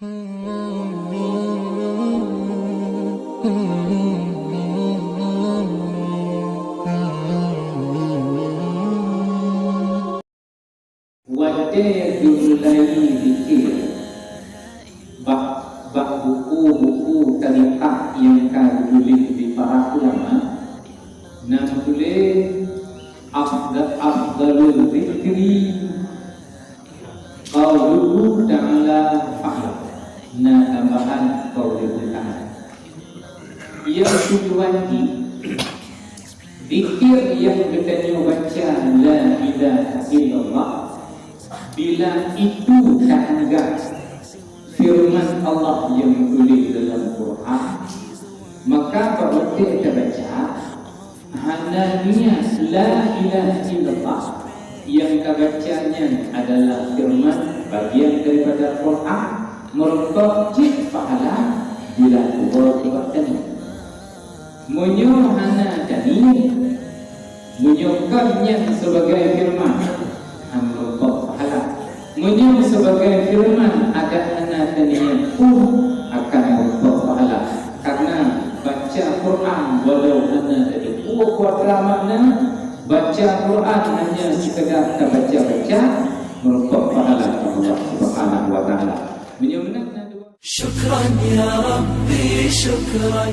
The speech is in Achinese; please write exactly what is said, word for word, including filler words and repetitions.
Watée geumulai zikir, bak, bak buku-buku tarekat nyang ka geutuléh di para ulama, na geutuléh, "Afda-, afdalul zikri qauluhu ta'ala fa'lam." Na tambahan qauluhu ta'ala. Nyang tujuan jih, zikir nyang geutanyoe baca la ilaha illallah, bila itu taanggab firman Allah nyang geutuléh dalam Quran, maka bak watée tabaca, hana niat la ilaha illallah, nyang tabaca nyan adalah firman bagian daripada Quran, meurumpok cit pahala bila tuwoe ubak tanyoe. Meunyoe hana taniet, meunyoe kon nyan sibagai firman, hana meurumpok pahala. Meunyoe sibagai firman adak hana taniet pun akan meurumpok pahala. Karena baca Quran walau hana teupeue peue makna, baca Quran hanya sekadar tabaca-baca, meurumpok pahala Allah Subhanahu wa Taala. Meunyoe meunan na dua. شكرا يا ربي، شكرا.